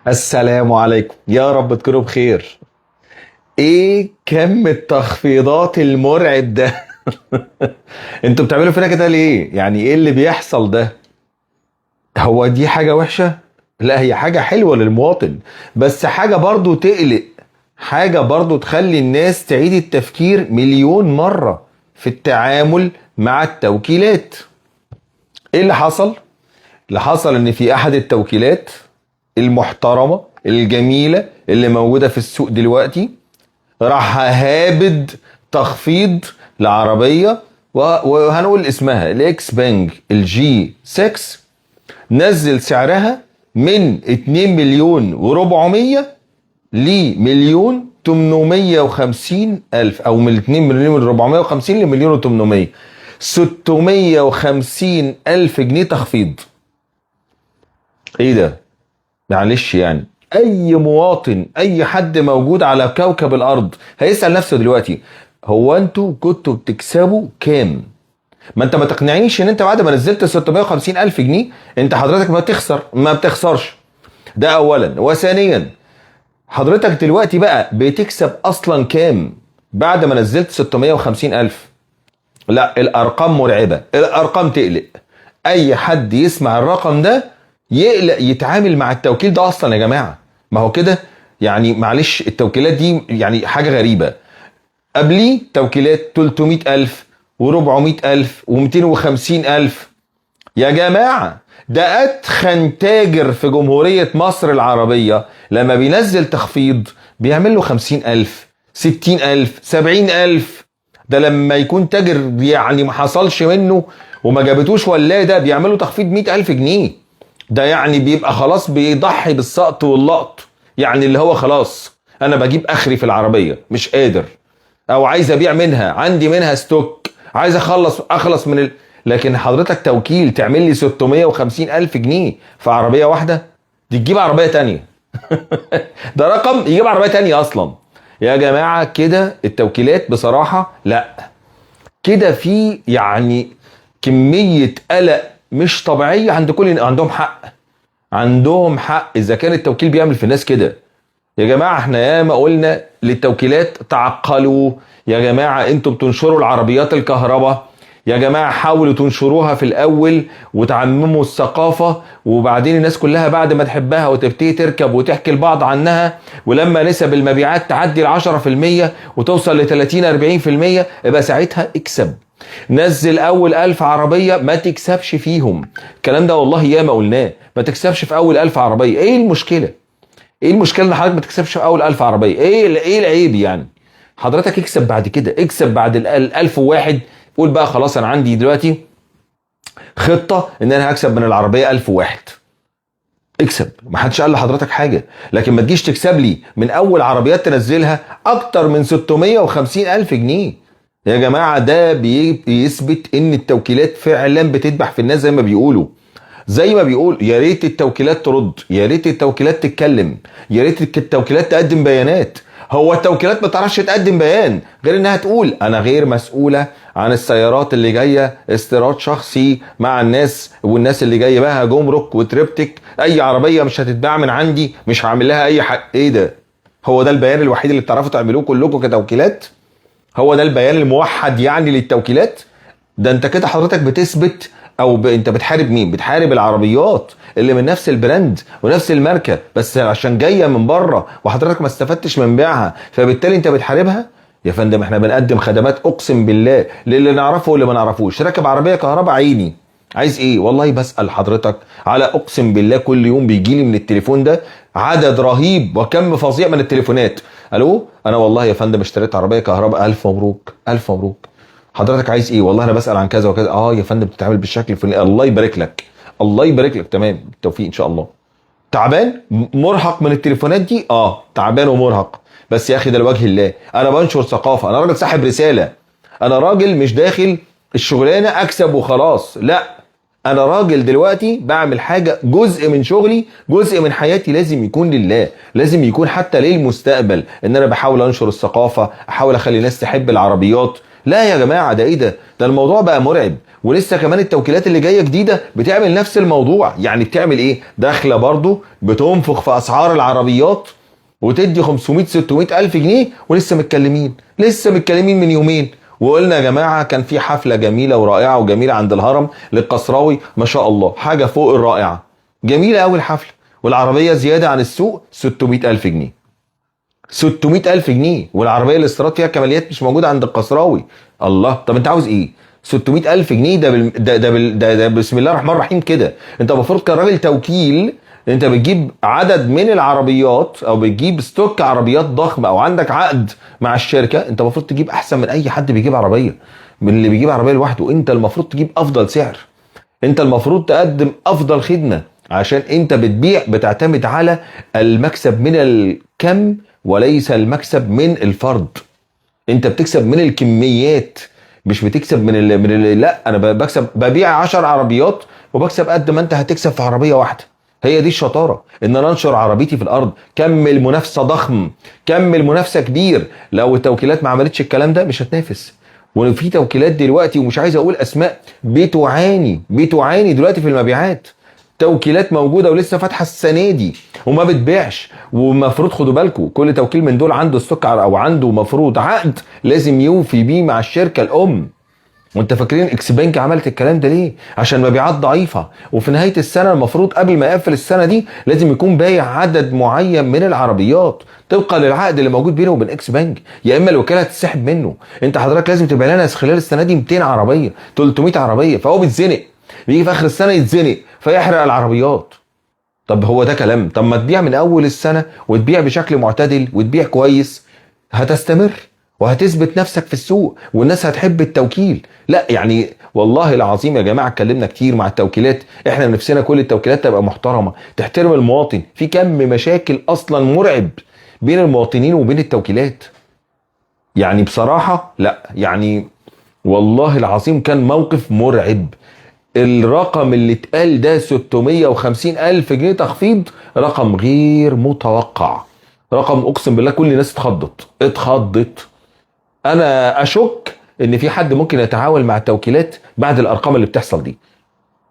السلام عليكم، يا رب تكونوا بخير. ايه كم التخفيضات المرعب ده؟ انتوا بتعملوا فينا كده ليه؟ يعني ايه اللي بيحصل ده؟ هو دي حاجة وحشة؟ لا، هي حاجة حلوة للمواطن، بس حاجة برضو تقلق، حاجة برضو تخلي الناس تعيد التفكير مليون مرة في التعامل مع التوكيلات. ايه اللي حصل؟ اللي حصل ان في احد التوكيلات المحترمة الجميلة اللي موجودة في السوق دلوقتي راح هابد تخفيض لعربية، وهنقول اسمها الاكس بنج الجي 6، نزل سعرها من 2 مليون و400 لمليون 850 ألف، أو من 2 مليون 450 لمليون و800، 650 ألف جنيه تخفيض. إيه ده؟ معلش يعني أي مواطن، أي حد موجود على كوكب الأرض هيسأل نفسه دلوقتي، هو أنتوا كنتوا بتكسبوا كام؟ ما انت ما تقنعنيش ان انت بعد ما نزلت 650 الف جنيه انت حضرتك ما تخسر، ما بتخسرش. ده اولا. وثانيا حضرتك دلوقتي بقى بتكسب اصلا كام بعد ما نزلت 650 الف؟ لا، الارقام مرعبة، الارقام تقلق. اي حد يسمع الرقم ده يقلق يتعامل مع التوكيل ده اصلا يا جماعة. ما هو كده يعني، معلش التوكيلات دي يعني حاجة غريبة. قبليه توكيلات 300,000 و400,000 و250,000. يا جماعة ده أتخن تاجر في جمهورية مصر العربية لما بينزل تخفيض بيعمل له 50,000، 60,000، 70,000. ده لما يكون تاجر يعني ما حصلش منه وما جابتوش ولا ده بيعمل له تخفيض 100,000 جنيه. ده يعني بيبقى خلاص بيضحي بالسقط واللقط، يعني اللي هو خلاص أنا بجيب آخري في العربية مش قادر، أو عايز أبيع منها، عندي منها stock، عايز اخلص من لكن حضرتك توكيل تعمل لي 650 ألف جنيه في عربية واحدة، دي تجيب عربية تانية. ده رقم يجيب عربية تانية أصلا يا جماعة. كده التوكيلات بصراحة لا، كده في يعني كمية قلق مش طبيعية عند كل، عندهم حق، عندهم حق. إذا كان التوكيل بيعمل في الناس كده يا جماعة، احنا ياما قلنا للتوكيلات تعقلوا يا جماعة، انتوا بتنشروا العربيات الكهرباء يا جماعة، حاولوا تنشروها في الأول وتعمموا الثقافة، وبعدين الناس كلها بعد ما تحبها وتبتدي تركب وتحكي لبعض عنها، ولما نسب المبيعات تعدي العشرة في المية وتوصل لتلاتين أربعين في المية، يبقى ساعتها اكسب. نزل أول 1000 عربية ما تكسبش فيهم. الكلام ده والله ياما قلناه، ما تكسبش في أول 1000 عربية. ايه المشكلة؟ ايه المشكلة ان حضرتك ما تكسبش في أول 1000 عربية؟ ايه العيب يعني؟ حضرتك اكسب بعد كده، اكسب بعد 1001، قول بقى خلاص انا عندي دلوقتي خطة ان انا هكسب من العربية 1001، اكسب، ما حدش قال لحضرتك حاجة. لكن ما تجيش تكسب لي من اول عربيات تنزلها اكتر من 650 الف جنيه يا جماعة. ده بيثبت ان التوكيلات فعلا بتذبح في الناس زي ما بيقولوا، زي ما بيقول. يا ريت التوكيلات ترد، يا ريت التوكيلات تتكلم، يا ريت التوكيلات تقدم بيانات. هو التوكيلات ما تعرفش تقدم بيان غير انها تقول انا غير مسؤولة عن السيارات اللي جاية استيراد شخصي مع الناس، والناس اللي جاية بها جمرك وتربتك، اي عربية مش هتتباع من عندي، مش هعمل لها اي حاجة. ايه ده؟ هو ده البيان الوحيد اللي بتعرفوا تعملوه كلكم كتوكيلات؟ هو ده البيان الموحد يعني للتوكيلات؟ ده انت كده حضرتك بتثبت او انت بتحارب مين؟ بتحارب العربيات اللي من نفس ال brand ونفس الماركة، بس عشان جاية من بره وحضرتك ما استفدتش من بيعها، فبالتالي انت بتحاربها. يا فندم احنا بنقدم خدمات اقسم بالله للي نعرفه واللي ما نعرفوش. راكب عربية كهرباء عيني، عايز ايه؟ والله بسأل حضرتك على اقسم بالله كل يوم بيجي لي من التليفون ده عدد رهيب وكم فظيع من التليفونات. الو، انا والله يا فندم اشتريت عربية كهرباء، الف مبروك، الف مبروك. حضرتك عايز ايه؟ والله انا بسأل عن كذا وكذا. يا فندم بتتعامل بالشكل الفلاني، الله يبارك لك، الله يبارك لك، تمام، بالتوفيق ان شاء الله. تعبان مرهق من التليفونات دي؟ تعبان ومرهق، بس يا اخي ده لوجه الله، انا بنشر ثقافة، انا راجل صاحب رسالة، انا راجل مش داخل الشغلانة اكسب وخلاص، لا انا راجل دلوقتي بعمل حاجة، جزء من شغلي، جزء من حياتي لازم يكون لله، لازم يكون حتى للمستقبل، ان انا بحاول انشر الثقافة، احاول اخلي الناس تحب العربيات. لا يا جماعة، ده ايه ده؟ ده الموضوع بقى مرعب. ولسه كمان التوكيلات اللي جاية جديدة بتعمل نفس الموضوع. يعني بتعمل ايه؟ داخله برضو بتنفخ في اسعار العربيات وتدي 500 600 الف جنيه. ولسه متكلمين، لسه متكلمين من يومين وقلنا يا جماعة كان في حفلة جميلة ورائعة وجميلة عند الهرم للقصراوي، ما شاء الله حاجة فوق الرائعة، جميلة قوي الحفلة، والعربية زيادة عن السوق 600 الف جنيه، 600 الف جنيه، والعربية الاستيراد فيها كماليات مش موجودة عند القصراوي. الله، طب انت عاوز ايه؟ 600 الف جنيه ده بال... ده ده, بال... ده, ده بسم الله الرحمن الرحيم كده. انت المفروض كراجل توكيل انت بتجيب عدد من العربيات او بتجيب stock عربيات ضخم او عندك عقد مع الشركة، انت المفروض تجيب احسن من اي حد بيجيب عربية، من اللي بيجيب عربية لوحده. انت المفروض تجيب افضل سعر، انت المفروض تقدم افضل خدمة، عشان انت بتبيع بتعتمد على المكسب من الكم وليس المكسب من الفرد. انت بتكسب من الكميات، مش بتكسب من ال لا، انا بكسب، ببيع 10 عربيات وبكسب قد ما انت هتكسب في عربية واحدة. هي دي الشطارة، ان انا انشر عربيتي في الارض. كم المنافسة ضخم، كم المنافسة كبير. لو التوكيلات ما عملتش الكلام ده مش هتنافس. وفي توكيلات دلوقتي، ومش عايز اقول اسماء، بتعاني دلوقتي في المبيعات. توكيلات موجودة ولسه فاتحة السنة دي وما بتبيعش. ومفروض خدوا بالكم كل توكيل من دول عنده stock او عنده مفروض عقد لازم يوفي بيه مع الشركة الام. وانت فاكرين اكسبنك عملت الكلام ده ليه؟ عشان مبيعات ضعيفة، وفي نهاية السنة المفروض قبل ما يقفل السنة دي لازم يكون بايع عدد معين من العربيات طبقا للعقد اللي موجود بينه وبين اكس بنك، يا اما الوكالة هتسحب منه. انت حضرتك لازم تبيع لنا خلال السنة دي 200 عربية، 300 عربية. فهو بيتزنق، بيجي في اخر السنة يتزنق فيحرق العربيات. طب هو ده كلام؟ طب ما تبيع من اول السنة وتبيع بشكل معتدل وتبيع كويس، هتستمر وهتثبت نفسك في السوق والناس هتحب التوكيل. لا يعني والله العظيم يا جماعة اتكلمنا كتير مع التوكيلات، احنا نفسنا كل التوكيلات تبقى محترمه، تحترم المواطن. في كم مشاكل اصلا مرعب بين المواطنين وبين التوكيلات. يعني بصراحة لا، يعني والله العظيم كان موقف مرعب. الرقم اللي اتقال ده 650 ألف جنيه تخفيض، رقم غير متوقع، رقم أقسم بالله كل الناس اتخضت. أنا أشك إن في حد ممكن يتعاون مع التوكيلات بعد الأرقام اللي بتحصل دي،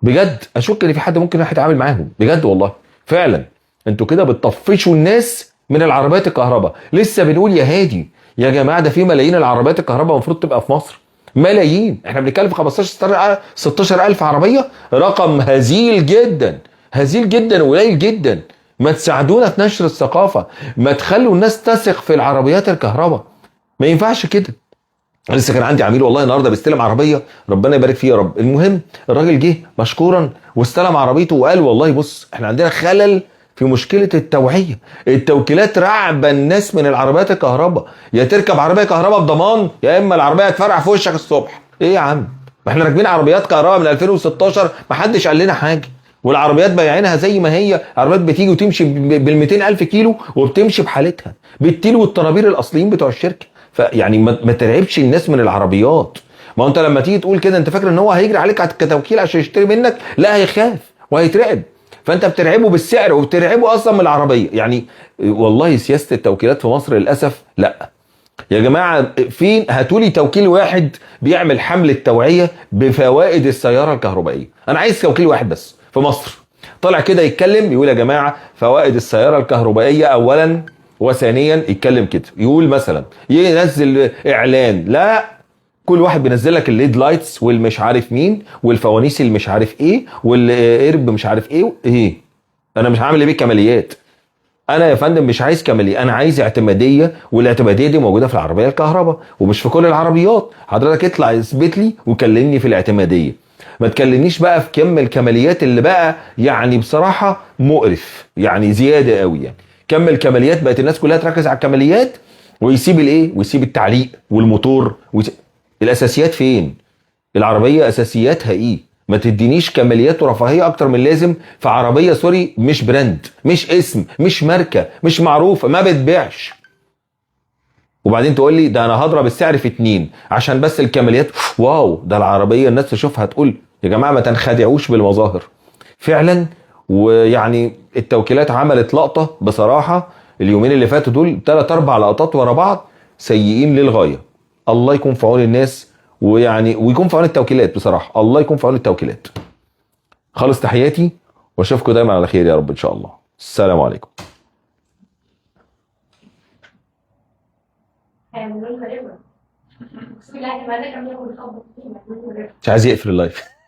بجد أشك إن في حد ممكن يتعامل معاهم بجد والله. فعلا أنتوا كده بتطفشوا الناس من العربيات الكهرباء. لسه بنقول يا هادي يا جماعة ده في ملايين العربيات الكهرباء المفروض تبقى في مصر، ملايين. احنا بنتكلم في 15 16 الف عربية، رقم هزيل جدا، هزيل جدا وقليل جدا. ما تساعدونا في نشر الثقافة، ما تخلوا الناس تثق في العربيات الكهرباء، ما ينفعش كده. لسه كان عندي عميل والله النهارده بيستلم عربية، ربنا يبارك فيه يا رب. المهم الراجل جه مشكورا واستلم عربيته وقال والله بص احنا عندنا خلل في مشكلة التوعية، التوكيلات رعبه الناس من العربيات الكهرباء، يا تركب عربية كهرباء بضمان يا اما العربية هتفرقع في وشك الصبح. ايه يا عم؟ ما احنا راكبين عربيات كهرباء من 2016 ما حدش قال لنا حاجة، والعربيات بايعينها زي ما هي، عربيات بتيجي وتمشي بال 200 الف كيلو وبتمشي بحالتها بالتيل والطرابير الاصليين بتوع الشركة. فيعني ما ترعبش الناس من العربيات. ما انت لما تيجي تقول كده انت فاكر ان هو هيجري عليك كتوكيل عشان يشتري منك؟ لا، هيخاف وهيترعب. فانت بترعبه بالسعر وبترعبه اصلا من العربية. يعني والله سياسة التوكيلات في مصر للاسف لا يا جماعة. فين؟ هاتولي توكيل واحد بيعمل حمله توعيه بفوائد السيارة الكهربائية. انا عايز توكيل واحد بس في مصر طلع كده يتكلم يقول يا جماعة فوائد السيارة الكهربائية اولا وثانيا، يتكلم كده يقول مثلا، ينزل اعلان. لا، كل واحد بينزل لك ال LED lights والمش عارف مين والفوانيس اللي مش عارف ايه والقرب مش عارف ايه ايه. انا مش هعمل ايه بالكماليات؟ انا يا فندم مش عايز كماليات، انا عايز اعتماديه، والاعتماديه دي موجودة في العربية الكهرباء ومش في كل العربيات. حضرتك اطلع اثبت لي وكلمني في الاعتماديه، ما تكلمنيش بقى في كم الكماليات اللي بقى يعني بصراحة مقرف، يعني زيادة قوي. يعني كم الكماليات بقت الناس كلها تركز على الكماليات ويسيب الايه، ويسيب التعليق والموتور الاساسيات. فين العربية؟ اساسياتها ايه؟ ما تدينيش كماليات ورفاهيه اكتر من اللازم في عربية sorry مش brand، مش اسم، مش ماركة، مش معروفة، ما بتبيعش. وبعدين تقول لي ده انا هضرب السعر في 2 عشان بس الكماليات. wow، ده العربية الناس تشوفها تقول يا جماعة ما تنخدعوش بالمظاهر فعلا. ويعني التوكيلات عملت لقطة بصراحة اليومين اللي فاتوا دول، 3 4 لقطات ورا بعض سيئين للغاية. الله يكون في عون الناس، ويعني ويكون في عون التوكيلات بصراحة، الله يكون في عون التوكيلات. خالص تحياتي، واشوفكم دايما على خير يا رب ان شاء الله. السلام عليكم. هيعملوا لنا ربا. بسم الله الرحمن الرحيم. مش عايز يقفل ال live.